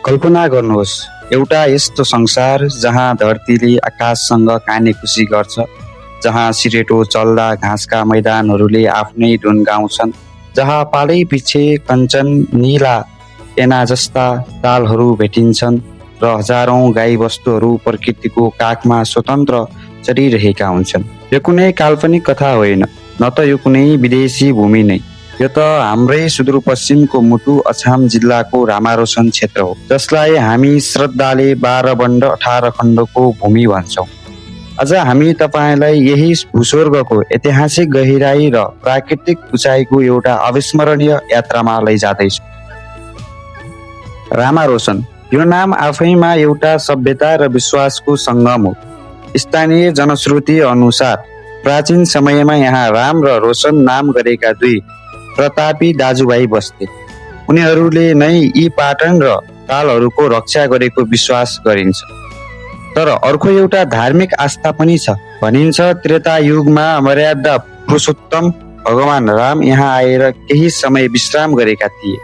कल्पना गर्नुहोस् एउटा यस्तो संसार जहाँ धरतीले आकाशसँग कानेकुसी गर्छ, जहाँ सिरेटो चल्दा घाँसका मैदानहरूले आफ्नै धुन गाउँछन्, जहाँ पालै पछि कञ्चन नीला एना जस्ता तालहरू भेटिन्छन् र हजारौं गाईबस्तुहरू प्रकृतिको काखमा स्वतन्त्र चरिरहेका हुन्छन्। यो कुनै काल्पनिक कथा होइन, न त यो कुनै विदेशी भूमि नै, यो त हाम्रै सुदूरपश्चिमको मुटु अछाम जिल्लाको रामारोशन क्षेत्र हो, जसलाई हामी श्रद्धाले 12 बण्ड 18 खण्डको भूमि भन्छौँ। आज हामी तपाईँलाई यही भूस्वर्गको ऐतिहासिक गहिराई र प्राकृतिक उचाइको एउटा अविस्मरणीय यात्रामा लैजाँदैछौँ। रामारोशन यो नाम आफैमा एउटा सभ्यता र विश्वासको सङ्गम हो। स्थानीय जनश्रुति अनुसार प्राचीन समयमा यहाँ राम र रोशन नाम गरेका दुई प्रतापी दाजुभाइ बस्थे। उनीहरूले नै यी पाटन र तालहरूको रक्षा गरेको विश्वास गरिन्छ। तर अर्को एउटा धार्मिक आस्था पनि छ। भनिन्छ त्रेता युगमा मर्यादा पुरुषोत्तम भगवान राम यहाँ आएर केही समय विश्राम गरेका थिए।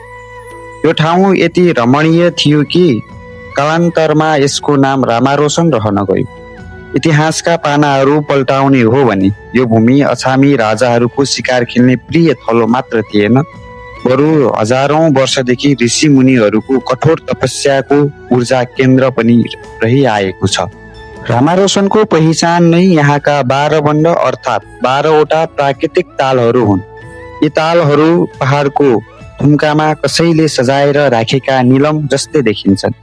यो ठाउँ यति रमणीय थियो कि कालान्तरमा यसको नाम रामारोशन रहन गयो। इतिहासका पानाहरू पल्टाउने हो भने यो भूमि अछामी राजाहरूको शिकार खेल्ने प्रिय थलो मात्र थिएन, बरु हजारौं वर्षदेखि ऋषि मुनिहरूको कठोर तपस्याको ऊर्जा केन्द्र पनि रहिआएको छ। रामारोशनको पहिचान नै यहाँका 12 बण्ड अर्थात् 12वटा प्राकृतिक तालहरू हुन्। यी तालहरू पहाडको थुम्कामा कसैले सजाएर राखेका नीलम जस्तै देखिन्छन्।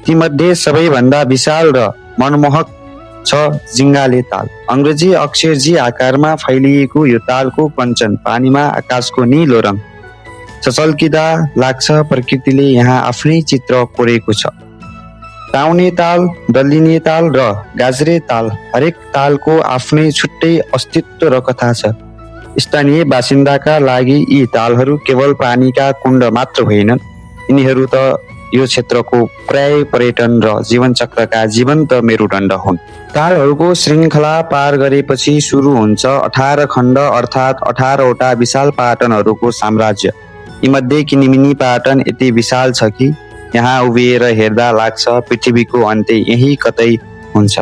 तीमध्ये सबैभन्दा विशाल र मनमोहक छ जिङ्गाले ताल। अङ्ग्रेजी अक्षर जी आकारमा फैलिएको यो तालको कञ्चन पानीमा आकाशको नीलो रङ छचल्किँदा लाग्छ प्रकृतिले यहाँ आफ्नै चित्र कोरेको छ। टाउने ताल, दल्लिने ताल र गाजरे ताल, हरेक तालको आफ्नै छुट्टै अस्तित्व र कथा छ। स्थानीय बासिन्दाका लागि यी तालहरू केवल पानीका कुण्ड मात्र होइनन्, यिनीहरू त यो क्षेत्रको प्राय पर्यटन र जीवनचक्रका जीवन्त मेरुदण्ड हुन्। तालहरूको श्रृङ्खला पार गरेपछि सुरु हुन्छ 18 खण्ड अर्थात् 18वटा विशाल पाटनहरूको साम्राज्य। यीमध्ये किनिमिनी पाटन यति विशाल छ कि यहाँ उभिएर हेर्दा लाग्छ पृथ्वीको अन्त्य यही कतै हुन्छ।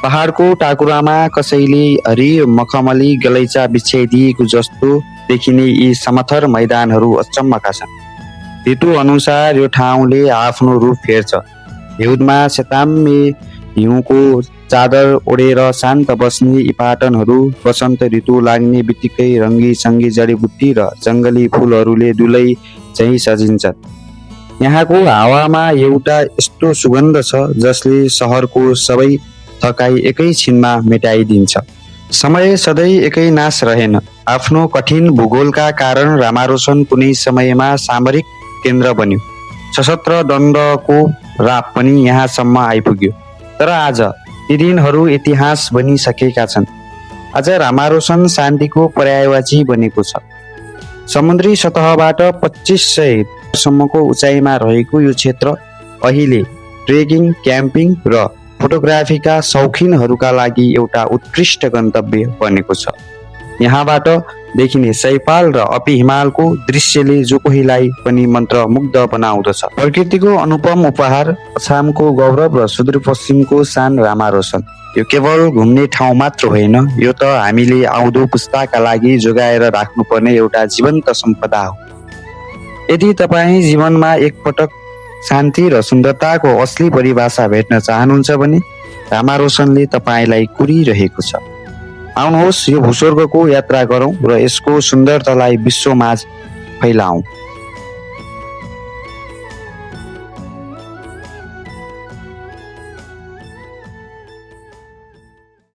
पहाडको टाकुरामा कसैले हरियो मखमली गलैँचा बिछ्याइदिएको जस्तो देखिने यी समथर मैदानहरू अचम्मका छन्। ऋतु अनुसार यो ठाउँले आफ्नो रूप फेर्छ। हिउँदमा सेताम्मे हिउँको चादर ओढेर शान्त बस्ने यी पाटनहरू वसन्त ऋतु लाग्ने बित्तिकै रङ्गी-चङ्गी जडीबुट्टी र जङ्गली फुलहरूले दुलै चाहिँ सजिन्छन्। यहाँको हावामा एउटा यस्तो सुगन्ध छ जसले सहरको सबै थकाइ एकैछिनमा मेटाइदिन्छ। समय सधैँ एकै नाश रहेन। आफ्नो कठिन भूगोलका कारण रामारोशन कुनै समयमा सामरिक केन्द्र बन्यो। सशस्त्र द्वन्द्वको राप पनि यहाँसम्म आइपुग्यो। तर आज ती दिनहरू इतिहास बनिसकेका छन्। आज रामारोशन शान्तिको पर्यायवाची बनेको छ। समुद्री सतहबाट 2500 सम्मको उचाइमा रहेको यो क्षेत्र अहिले ट्रेकिङ, क्याम्पिङ र फोटोग्राफीका शौखिनहरूका लागि एउटा उत्कृष्ट गन्तव्य बनेको छ। यहाँबाट देखिने सैपाल र अपी हिमालको दृश्यले जो कोहीलाई पनि मन्त्रमुग्ध बनाउँदछ। प्रकृतिको अनुपम उपहार, अछामको गौरव र सुदूरपश्चिमको शान रामारोशन। यो केवल घुम्ने ठाउँ मात्र होइन, यो त हामीले आउँदो पुस्ताका लागि जोगाएर राख्नुपर्ने एउटा जीवन्त सम्पदा हो। यदि तपाईँ जीवनमा एकपटक शान्ति र सुन्दरताको असली परिभाषा भेट्न चाहनुहुन्छ भने रामारोशनले तपाईँलाई कुरिरहेको छ। आउनुहोस् यो भूस्वर्गको यात्रा गरौँ र यसको सुन्दरतालाई विश्वमाझ फैलाऊँ।